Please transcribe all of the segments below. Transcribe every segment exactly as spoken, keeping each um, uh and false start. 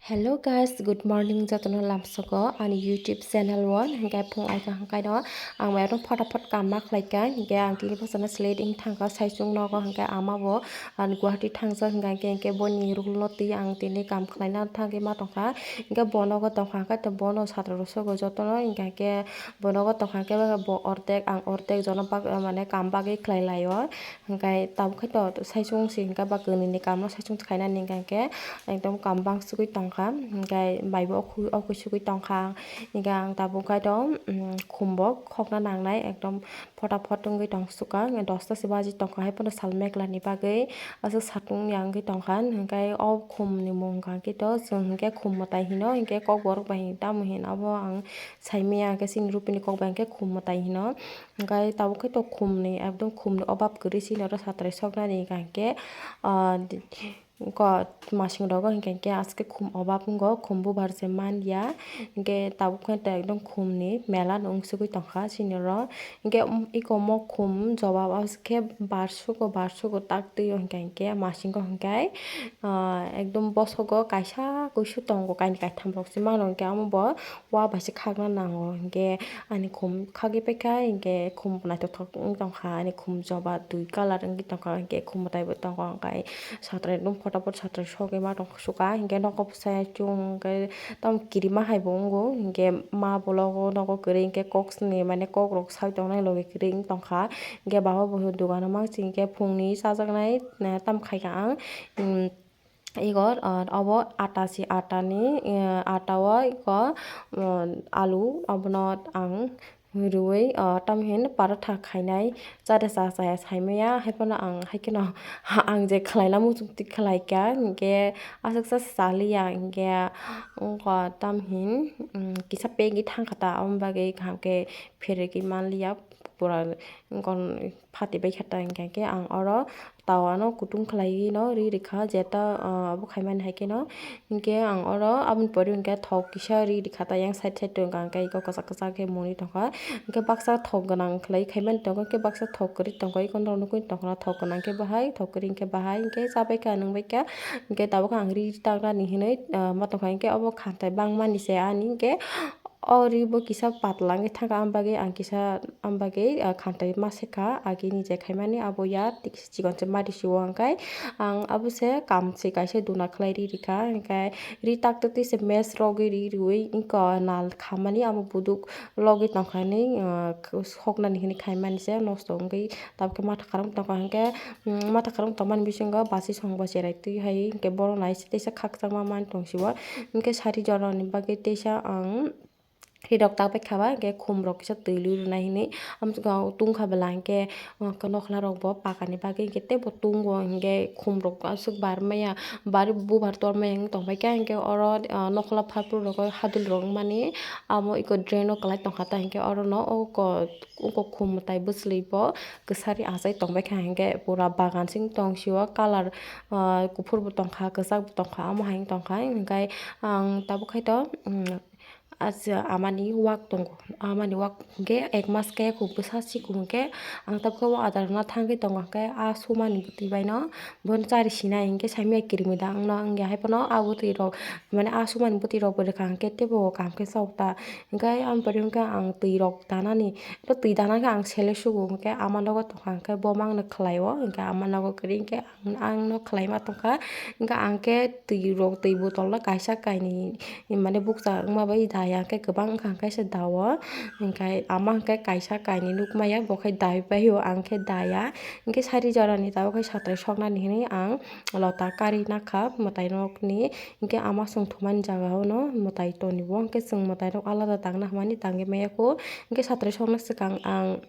Hello guys, good morning jotono lamsogo ani YouTube channel o. Hingke phung aika hingkai no ang mairum phota phot kamma khlaika. Hingke ang tini bosana slate wng thangka saichung nogo hingke ama bo ang Guwahati thangjak hingka hingke, hingke boni ruklo twi ang tini kam khlaina thangwi ma tongkha. Hingke bo nogo tongkha hingke bono satra rok sogo jotono hingka hingke bo nogo tongkha hingke bo ordek ang ordek jono bak mane kam bagwi khlai laio. Hingke tabuk khe to saichung si hingke ba kwnwi ni kam no saichung khainani hingka hingke ekdom kam bang sugui tongkha, hingke bai bo okhui okhui sugui tongkha. Hingke ang tabuk khe to, um, khum bo khokna nangnai ekdom phota phot wngwi tong sukha, dosta se baji tongkha, hai phano sal megla ni bagwi aswk satung ya wngwi tongkha. Hingke o khum ni mung hingka khe to chwng hingke khum mwtai hino, hingke kokborok bai tamo hin abo ang saimanya, hingke chini rupini kok bai hingke khum mwtai hino. Hingke tabuk khe to khum ni ekdom khum ni obab kwrwi chini oro satrai soknani hingka hingke, ah, ko masing rogo hingka hingke aske khum obab wngo, khum bubar se man ya. Hingke tabuk khe to ekdom khum ni mela no wng sugui tongkha chini oro. Hingke iko mo khum jobab aske bar sugo, bar sugo tak twi o hingka hingke masingo hingke, ah, ekdom bosogo kaisa kuisu tongo, kaini kaitham rok se mano hingke amo bo. Wa bai se khakna nango, hingke ani khum khagwi paikha, hingke khum naithothok wng tongkha, ani khum joba dui colour wngwi tongkha, hingke khum mwtai bo tongo, hingke satrai nung photo photo satrai sogwi ma tong sukha, hingke nogo bwsai chwng hingke tamo kirima hai bo wngo, hingke ma bologo nogo kwrwi hingke kok swnwi mane kok rok sai tongnai logi kwrwi wng tongkha, hingke baba bo dogano mangsi hingke phungni chajaknai tamo khaikha ang. Igor, ah, obo ata si, ata ni, eh, ata o iko, um, alu, abono ang riui, ah, tamhin paratha khainai, chare cha chaya saimaya, haiphano ang haikheno ang je khlaina muchungtwi khlaikha, hinkhe aswksa chaliya, hinkhe wngkha tamhin, um, kisa pegwi thangkha ta, aboni bagwi kaham khe pherigwi manliya, pura wngkha. Phati bai khe ta hinkhe ang oro tawa no kutung khlaiwi no ri rikha, jeta, ah, abo khaimani hai kheno. Hinkhe ang oro aboni pore hinkhe thok kisa ri rikha ta, yang side side to hinkhe iko kwchak kwchak khe muni tongkha. Hinkhe baksa thok gwnang khlai khaimani tongo, hinkhe baksa thok kwrwi tongkha, iko norok nukwi tongkha thok gwnang khe bahai, thok kwrwi hinkhe bahai, hinkhe chabaikha, nwngbaikha. Hinkhe tabuk ang ri taknani hinwi, ah, ma tongkha, hinkhe obo khantai bangmani se ani hinkhe. O ri bo kisa patla wngwi thangkha, am bagwi ang kisa, am bagwi, ah, khantai ma sekha, agini je khaimani abo ya, tik-, chikon se mari si-o, hwnkhe ang abo se kam se kaisa duna khlai ri rikha, hwnkhe ri tak twtwi se mess rogwi ri riui wngkha nal khamani amo buduk logwi tongkha hinwi, ah, soknani hinwi khaimani se nosto wngwi tabukhe matha khorang tongkha, hwnkhe, um, matha khorang tongmani bisingo basi song bo cherai twi hai, hwnkhe bono nai se teisa khakchangma man tong si-o, hwnkhe sari jorani bagwi teisa ang. Ri rok tak bai kha ba, hwnkhe khum rok kisa twi lui rwnai hinwi. Amswkang tungkha bwla hwnkhe, uh, nokhla rok bo pakani bagwi hwnkhe teibo tungo, hwnkhe khum rok aswk bar maya, bar bubar tor maya wng tong bai kha, hwnkhe oro, uh, nokhla phapru rok hadul rok wngmani amo eko drain o kwlai tongkha ta, hwnkhe oro no oko, oko khum mwtai bwchwlwi bo kwsari achai tong bai kha, hwnkhe pura bagan se wng tong sio, colour, uh, kuphur bo tongkha, kwchak bo tongkha, amo hai wng tongkha, hwnkhe ang tabuk khai to, um, Acha amani wak tongo, amani wak hwnkhe ek mas khe kok bwsa sikung hwnkhe ang tabukhe o adar rwna thangwi tongo, hwnkhe a sumani bwtwi baino bono chari sinai hwnkhe saimanya kirimi da wngno wngya, haiphano a bwtwi rok mane a sumani bwtwi rok bo rwkha hwnkhe teibo kaham khe chao ta, hwnkhe aboni pore hwnkhe ang twi rok danani, twi dana khe ang sele sugo hwnkhe ama nogo tongkha hwnkhe bo mangno khlaio, hwnkhe ama nogo kwrwi hwnkhe. Ang no khlaima tongkha, hwnkhe ang khe twi rok, twi botol no kaisa kainwi mane bukcha wngma bai daya khe kwbang wngkha, hwnkhe se dao, hwnkhe ama hwnkhe kaisa kainwi nukmaya, bo khe dai paio, ang khe daya, hwnkhe sari jorani tabuk khe satrai soknani hinwi ang lota kari nakha mwtai nokni, hwnkhe ama chwng thumani jagao no mwtai tonibo, hwnkhe chwng mwtai rok alada tangna hwnmani tangwi maya kho, hwnkhe satrai sokna swkang ang.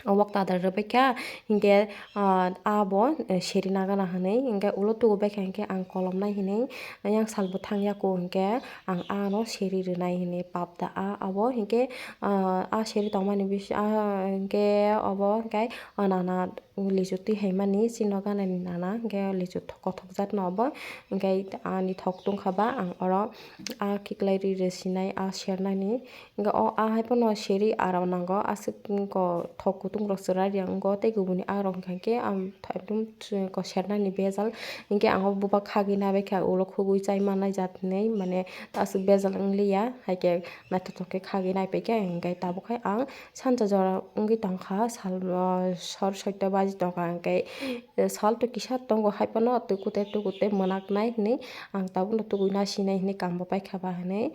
O wak ta adar rwbaikha, hinkhe, ah, abo, eh, seri nagana hinwi, hinkhe ulo tububaikha, hinkhe ang kolomnai hinwi, yang salbo thangya kho, hinkhe ang ano seri rwnai hinwi pap da a abo, hinkhe, ah, a seri tongmani bisi, ah, hinkhe obo hinkhe, ah, nana lichu twi hai mani chini nok ganani nana, hwnkhe lichu thok-, kothok jat no obo, hwnkhe ani thok tongkha ba ang oro a khiklai ri rw sinai a sernani, hwnkhe o a hai phano seri aro nango aswk thok kutung rok chwrai ri ang tei kubuni a rok hwnkha khe ang ekdum sernani bejal, hwnkhe ang o buba khagwi nabaikha ulo khugwi chai manai jat hinwi mane aswk bejal wngliya, hai khe naithothok khe khagwi naipaikha, hwnkhe tabuk hai ang Sanja jora wngwi tongkha, sal, o, sor soita baji tongkha, hwnkhe, e, sal to kisa tongo, hai phano twi kute twi kute mwnaknai hinwi ang tabukno tugui nasinai hinwi kambo paikha ba hinwi,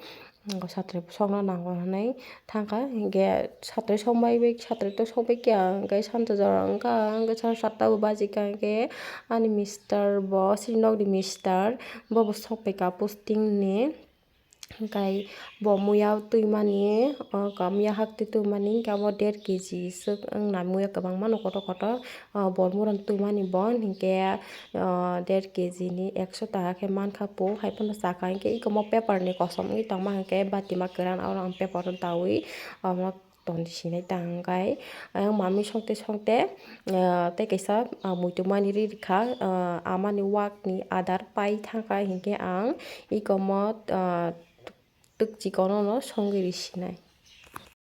mm, satri sokno nango hinwi thangkha, hwnkhe satri sokbai bai, satri to sokbai khe ang hwnkhe sanja jora wngkha, hwnkhe sal satta bo baji kha, hwnkhe ani mister bo, chini nokni mister bo, bo sokpaikha posting ni. Hwnkhe bo muya twimani, o, muya haktwi twimani hwnkhe abo der kg swk wngna muya kwbangma no kotor kotor, o, bor mura twimani bo hwnkhe, o, der kg ni ekso taka khe mankha po, hai phano chakha hwnkhe eko mo paper ni kosom wngwi tongma hwnkhe batima kwran oro ang paper o daui omo. Toni sinai ta hwnkhe ayang mami songte songte, ah, tei kaisa, ah, muitu mani ri rikha, ah, amani wakni adar pai thangkha hinkhe ang ikomo, ah, twk chikono no songwi ri sinai.